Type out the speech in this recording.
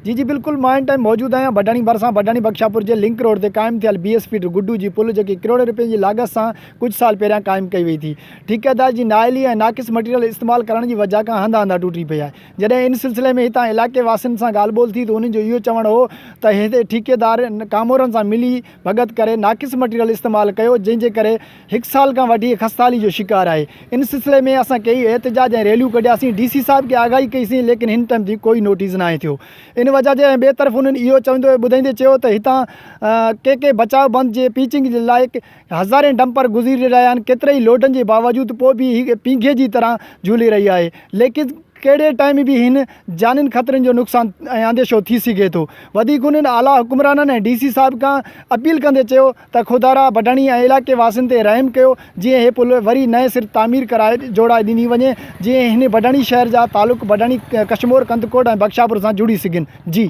جي جي بلڪل مان هن ٽائيم موجود آهيان بڊاڻي ڀرسان بڊاڻي بخشاپور جي لنڪ روڊ تي قائم ٿيل بي ايس فيڊر گڊو جي پل جيڪي ڪروڙين رپين جي لاڳت سان ڪجهه سال پهريان قائم ڪئي وئي ٿي ٺيڪيدار جي نااهلي ۽ ناقص مٽيريل استعمال ڪرڻ جي وجهه کان هنڌ هنڌان ٽوٽي پئي آهي جڏهن ان سلسلي ۾ هتان علائقي واسين سان ڳالهه ٻولهه ٿي ته انهن جو اهو چوڻ هو ته هتي ٺيڪيدار ڪامورن سان ملي ڀڳت ڪري ناقص مٽيريل استعمال ڪيو جنهن جي ڪري هڪ سال کان وٺي خستحالي جو شڪار آهي ان سلسلي ۾ اسان ڪيئي احتجاج ۽ ريليون ڪڍياسين ڊي سي صاحب کي آگاهي ڪئي سين ليڪن هن ٽائيم تائين ڪوئي نوٽيس ناهي ٿيو ان وجه جي ۽ ٻئي طرف انهن اهو چوندي ٻڌائيندي چيو ته هتان ڪي ڪي بچاء بند جي پيچنگ جي لاء هزارين ڊمپر گذري رهيا آهن ڪيتري ئي لوڊن جي باوجود پوء به هي پينگهي جي طرح جهولي رهي آهي ليڪن ڪهڙي ٽائيم به هن جانين خطرن جو نقصان ۽ انديشو ٿي سگهي ٿو. وڌيڪ انهن اعليٰ حڪمرانن ۽ ڊي سي صاحب کان اپيل ڪندي چيو ته خدارا بڊڻي ۽ علائقي واسين تي رحم ڪيو جيئن هي پل وري نئين سر تعمير ڪرائي جوڙائي ڏني وڃي جيئن هن بڊڻي شهر جا تعلق بڊڻي، ڪشمور، ڪنڌڪوٽ ۽ بخشاپور سان جڙي سگهن. جي.